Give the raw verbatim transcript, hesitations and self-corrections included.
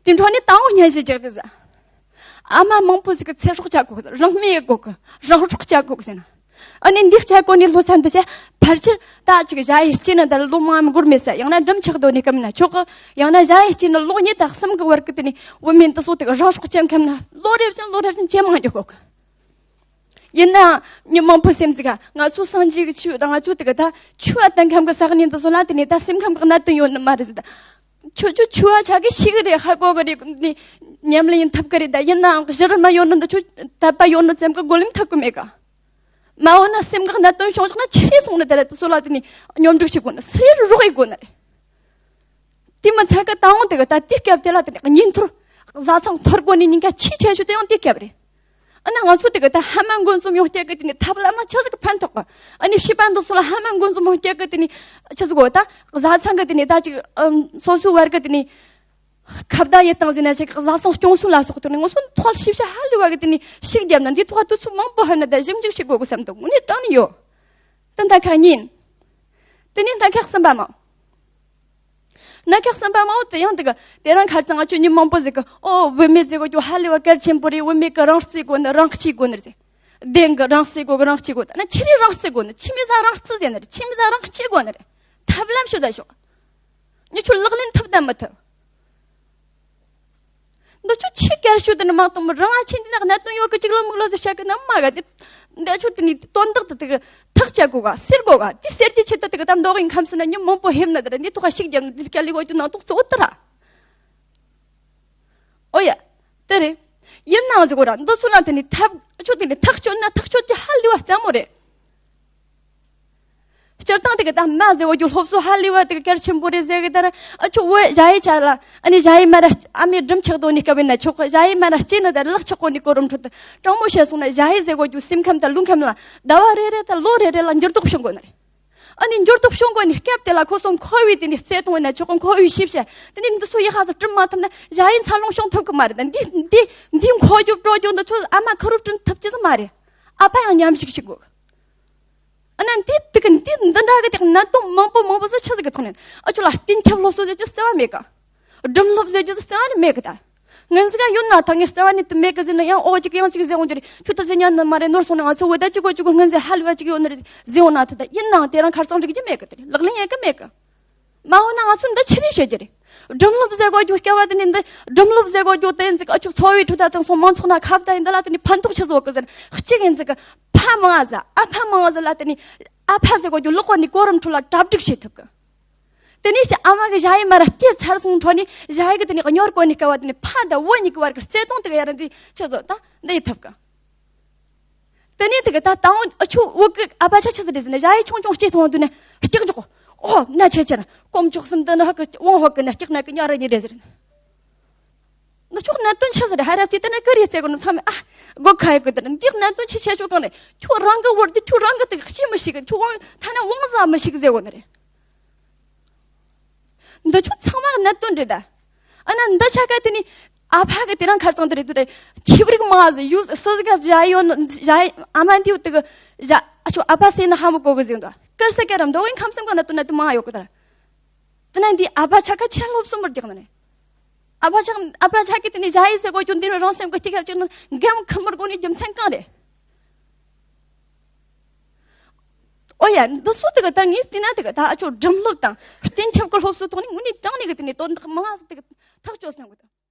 དེ་འཕྲོ་ནས་དང་བོ་སྙན་ཞུ་རྒྱག་གི་ཟེར། ཨ་མ་མང་པོ་ཟིག་གི་ཚེ་སྲོག་བཅད་གོ་གི་ཟེར། རང་མི་ཡི་གོ་གི། རང་སྲོག་བཅད་གོ་གི་ཟེར་ན། ཨ་ནི་འདི་བཅད་གོ་ནས་ལོ་ཚན་འདི་བྱས་ཕལ་ཆེར་ད་ཅིག་ཞ་ཡི་སྐྱེས་ནི་ད་ལོ་མང་མི་འགོར་མེད་ས། ཡང་ན་འབྲིམ་ཆགས་སྡོད་ནས་སྐམ་ན་ཆོག་གི། ཡང་ན་ཞ་ཡི་སྐྱེས་ནི་ལོ་གཉིས་དང་གསུམ་གི་བར་གི་དེ་ནས་བུད་མེད་འདི་ཚོ་དེ་གི་རང་སྲོག་བཅད་མཁན་ན་ལོ་རེ་བཞིན་ལོ་རེ་བཞིན་ཇེ་མང་འགྱོ་གོ་གི། ཡིན་ནའང་མི་མང་པོ་སེམས་ཟིག་ག་ང་ཚོ་སངས་རྒྱས་ཀྱི་ཆོས་དང་ང་ཚོ་དེ་ག་ད་ཆོས་བ་དང་ཁམས་ཀྱི་ས་གནས་འདི་ཚོ་ལ་དེ་ནས་ད་སེམས་ཁམས་ཀྱི་གནད་དོན་ཡོད་ནི་མ་རེད་ཟེར། ད་ཁྱོད་ཚོ་ཆོས་བ་ཆ་གི་ཤི་གི་རེད། ཧ་གོ་གི་རེད། ནི་ཉམས་ལེན་ཡིན་ཐུབ་གི་རེད། ད་ཡིན་ནའང་གཞི་རིམ་མ་ཡོད་ནི་འདི་ཆོས་དད་པ་ཡོད་ནི་ཙམ་གི་གོ་ལེམ་ཐུབ་གི་མེད་ག། མ་འོ་ན་སེམས་ཀྱི་གནད་དོན་བྱུང་བཞག་ན་ཆི་རེད་སོང་ནི་ད་རེད། དེ་ཚོ་ལ་དེ་ནས་སྙོམས་སྒྲིག་བྱེད་དགོས་ནི། སེར་རོགས་ཡེད་དགོས་ནི་རེད། དེ་མི་ཚད་ཀ་ད་འོང་དེ་ག་ད་དེ་སྐབས་དེ་ལ་དེ་ནས་གཉིད་འཐོར། བཟའ་ཚང་འཐོར་དགོས་ནི་ཉིན་ཀ་ཆེས་ཆེ་ཤོས་དེ་ཡང་དེ་སྐབས་རེད། ཨ་ན་ང་ཚོ་དེ་ག་ད་ཧ་མ་འགོ་འཛོམས་ཡོང་སྐྱེ་གི་དེ་ནས་ཐབས་ལམ་ཆི་ཟིག་གི་ཕན་ཐོགས་གི། ཨ་ནི་བྱིས་པ་འདི་ཚོ་ལ་ཧ་མ་འགོ་འཛོམས་ཡོང་སྐྱེ་གི་དེ་ནས་ཆི་ཟིག་གོ། ད་བཟའ་ཚང་གི་དེ་ནས་ད་ཅིག་ཨམ་སོ་སོའི་བར་གི་དེ་ནས་ཁ་བརྡ་ཡེད་སྟངས་ཟིན་ན་ཞིག་བཟའ་ཚང་སྐྱོང་གསོ་ལ་སོགས་དེ་ནས་ང་ཚོ་ཐོག་ཤེས་བྱ་ཧ་ལས་པ་གི་དེ་ནས་ཤུགས་བརྒྱབ་ན་འདི་ཐོག་དུས་ཚོད་མང་པོ་ཧ་ན་ད་ཞིབ་འཇུག་བྱེད་དགོས་གི་བསམ་འདུག་དངོས་གནས་དྲང་ནས་ཡོད། དེ་ད་ཁ་ཉིན། དེ་ནས་ད་ཁག་གསུམ་པ་མ། ན་ཁག་གསུམ་པ་མ་འོ་དེ་ཡང་དེ་ག་དེ་རང་ཁར་ཚང་ང་ཆོ་མི་མང་པོ་ཟིག་གི་ཨོ་བུད་མེད་ཟེར་གོ་རྒྱུ་ཧ་ལས་པ་གལ་ཆེན་པོ་རེད། བུད་མེད་གི་རང་བརྩི་དགོས་ནི་རང་གཅེས་དགོས་ནི་རེད་ཟེར། བདེན་གི་རང་བརྩི་དགོས་གི་རང་གཅེས་དགོས། ད་ན་ཆི་རེད་རང་བརྩི་དགོས་ནི། ཆི་མི་ཟ་རང་བརྩི་ཟེར་ནི་རེད། ཆི་མི་ཟ་རང་གཅེས་དགོས་ནི་རེད། ཐབས་ལམ་ཤོད་ད་ཤོག་ཉི་ཆོ་ལག་ལེན་ཐུབ་ད་མི་ཐུབ། འདི་ཆོ་ཆི་གལ་ཤོད་དུ་ནི་མ་གཏོང་མི་རང་ང་ཆེ་འདི་ན་གནད་དོན་ཡོད་གི་ཅིག་ལོ་མིག་ལོ་ཟེར་བྱ་གི་ནི་མ་ག་དེ། འདི་ཆོ་དེ་ནི་དོན་དག་དེ་དེ་གི་ཐག་བཅད་དགོས་ག་སེལ་དགོས་ག་དེ་སེལ་དུས་ཆེད་དུ་དེ་གི་ད་མདོ་དབུས་ཁམས་སུ་ན་མི་མང་པོ་ཕེབས་ན་དེ་ར་འདི་ཐོག་ཁ་ཤུགས་བརྒྱབ་ན་འདི་སྐད་ལས་གོ་རྒྱུ་ནང་ཐོག་གཙོ་བོ་དེ་ར། ཨོ་ཡ། དེ་རེད། ཡིན་ནའང་ཟེར་གོ་ར་འདི་ཚོ་ལ་དེ་ནི་ཐབས་ཆོ་དེ་ནི་ཐག་གཅོད་ན་ཐག་གཅོད་ཀྱི་ཧ་ལས་པ་སླ་མོ་རེད། སྤྱིར་བཏང་དེ་གི་ད་མ་ཟེར་བ་རྒྱུ་སློབ་གསོ་ཧ་ལས་པ་དེ་གི་གལ་ཆེན་པོ་རེད་ཟེར་གི། ད་ར་ཨ་ཆོ་བོད་ཞ་ཡི་ཆ་ལ་ཨ་ནི་ཞ་ཡི་མ་ར་ཨ་མའི་སྦྲུམ་ཆགས་དོ་ནི་སྐབས་ན་ཆོག་གི། ཞ་ཡི་མ་ར་སྐྱེས་ནི་ད་ལག་ཆགས་གོ་ནི་གོ་རིམ་ཁྲོད་དུ་དྲང་མོ་བཤད་སོང་ན་ཞ་ཡི་ཟེར་བ་རྒྱུ་སེམས་ཁམས་དང་ལུས་ཁམས་ལ་ཟླ་བ་རེ་རེ་དང་ལོ་རེ་རེ་ལ་འགྱུར་ལྡོག་བྱུང་གོ་ནི་རེད། ཨ་ནི་འགྱུར་ལྡོག་བྱུང་གོ་ནི་སྐབས་དེ་ལ་ཁོ་ཚོ་འཁོར་བའི་དེ་ནི་རྩེ་གཏོང་བ་ན་ཆོག་གི། འཁོར་བའི་ཤེས་བྱ་དེ་ནི་འདི་ཚོ་ཡི་ཧ་ཟ་སྐྲུན་མ་ཐུབ་ན་ཞ་ཡི་འཚར་ལོངས་བྱུང་ཐུབ་གི་མ་རེད། ད་འདི་འདི་འདི་འཁོར་རྒྱུ་སྤྲོ་རྒྱུ་འདི་ཚོ་ཨ་མ་ཁ་རུ་སྐྲུན་ཐུབ་ཀྱི་ཟིག་མ་རེད། ཨ་ཕ་ཡང་མཉམ་ཞུགས་བྱེད་དགོས། ཨ་ན་འདི་དེ་གི་འདི་འདི་འདྲ་གི་དེ་གནད་དོན་མང་པོ་མང་པོ་ཟིག་ཆི་ཟིག་གི་ཐོག་ནས་ཨ་ཆོ་ལ་གཏན་ཁྱབ་སློབ་གསོ་ཟེར་རྒྱུ་རྩ་བ་མེད་ག་སྒྲུབ་སློབ་ཟེར་རྒྱུ་ཟིག་རྩ་བ་ནས་མེད་གི། ད་ངན་ཟིག་ག་ཡོད་ན་ཐང་ངས་རྩ་བ་ནས་དེ་མེད་གི་ཟེར་ན་ཡང་ཨོ་ཅིག་ཡང་ཅིག་ཟེར་འོང་རྒྱུ་རེད། ཁྱོད་ད་ཟེར་ཉན་ནི་མ་རེད། ནོར་སོང་ན་ང་ཚོ་བོད་ད་ཅིག་གོ་ཅིག་གོ་ངན་ཟེར་ཧ་ལས་པ་ཅིག་ཡོད་ནི་རེད་ཟེར་འོང་ན། ད་ད་ཡིན་ནའང་དེ་རང་ཁར་སང་འགྲིག་རྒྱུ་མེད་གི། དེ་རེད་ལག་ལེན་ཡེད་གི་མེད་གི། མ་འོ་ན་ང་ཚོ་འདི་ཆི་རེད་བཤད་རྒྱུ་རེད། སྒྲུབ་སློབ་ཟེར་གོ་རྒྱུ་སྐྱ་བ་དེ་ནི་འདི་སྒྲུབ་སློབ་ཟེར་གོ་རྒྱུ་དེ་ཡིན་ཟིག་ཨ་ཆོ་འཚོ་བའི་ཁྲོད་ད་དང་སོང་མང་ཚོགས་ན་ཁ་བརྡ་ཡིན་འདི་ལ་དེ་ནི་ཕན་ཐོགས་ཆི་བཟོ་གི་ཟེར་གཅིག་ཡིན་ཟིག་ཕ་མང་ཟ་ཨ་ཕ་མང་ཟ་ལ་དེ་ནི་ཨ་ཕ་ཟེར་གོ་རྒྱུ་ལོག་གོ་ནི་གོ་རིམ་ཁྲོད་ལ་གྲ་སྒྲིག་བྱེད་ཐུབ་གི། དེ་ནས་ཀྱི་ཨ་མ་གི་ཞ་ཡི་མ་ར་སྐྱེས་ཚར་སོང་འཕྲོ་ནས་ཞ་ཡི་གི་དེ་ནས་གཉོར་གོ་ནས་སྐབས་བ་དེ་ནས་ཕ་དང་བུ་གཉིས་ཀྱི་བར་གྱི་བརྩེ་དུང་དེ་ག་ཡ་ར་འདི་ཆི་ཟོ་ད་འདི་ཡི་ཐུབ་གི། དེ་ནས་དེ་གི་ད་ད་འོ་ཨ་ཆོ་བུ་གི་ཨ་ཕ་ཆ་ཆི་ཟིག་རེད་ཟེར་ན་ཞ་ཡི་ཆུང་ཆུང་སྐྱེས་ཐོང་དུས་ནས་སྐྱག་འཇོག་ཨོ་ན་ཆེ་ཆེ་ན་སྐོམ་ཆོག་སེམས་དེ་ནི་ཧ་གི་དབང་ཧོ་གི་ན་སྐྱག་ན་གི་ཉ་ར་ཉི་རེད་ཟེར། ན་ཆོག་གནད་དོན་ཆི་ཟིག་རེད། ཧ་ར་དེ་དེ་ནས་ཀི་རེད་ཟེར་གོ་ནི་ཚང་མས་ཨ་སྒོ་ཁ་ཡི་གི་དེ་ནས་འདི་གནད་དོན་ཆི་ཆེ་ཆོ་གང་རེད། ཁྱོད་རང་གི་བོར་དུས་ཁྱོད་རང་གི་དེ་གི་ཤེས་མི་ཤེས་གི། ཁྱོད་དབང་ཐ་ན་དབང་ཟ་མི་ཤེས་གི་ཟེར་གོ་ནི་རེད། འདི་ཆོ་ཚང་མ་གནད་དོན་རེད་ད། ཨ་ན་འདི་ཆ་ག་དེ་ནི་ཨ་ཕ་གི་དེ་རང་ཁར་ཚང་དེ་རེད་དུ་རེད། ཆིབས་རིགས་མང་ཟིག་ཡུལ་སོ་ཟིག་ག་ཞ་ཡོད་ཞ་ཨ་མ་འདིའུ་དེ་གི་ཞ་ཨ་ཆོ་ཨ་ཕ་སེ་ན་ཧ་མི་གོ་གི་ཟིག་འདུག་ཀར་སེ་ཀ་རམ་འདི་བོ་ཁམས་སེམས་ག་གནད་དོན་ན་དེ་མང་ཡོད་གི་ད། དེ་ན་འདི་ཨ་ཕ་ཆ་ག་ཆ་སློབ་གསོ་མར་རྒྱག་ན་རེད། ཨ་ཕ་ཆ་ཨ་ཕ་ཆ་གི་དེ་ནི་ཞ་ཡི་ཟེར་གོ་རྒྱུ་འདི་རང་སེམས་གི་སྐྱིད་ཁ་ཅིག་ན་འགན་ཁུར་མར་གོ་ནི་རྒྱུ་མཚན་གང་རེད། ཨོ་ཡ་འདི་སུ་དེ་གི་ད་ངས་བལྟས་ན་དེ་གི་ད་ཨ་ཆོ་སྒྲུབ་སློབ་དང་གཏན་ཁྱབ་གི་སློབ་གསོ་ཐོག་ནས་དངོས་གནས་དྲང་ནས་གི་དེ་ནས་དོན་དག་མང་ཟིག་དེ་གི་ཐག་གཅོད་སེམས་གི་ད།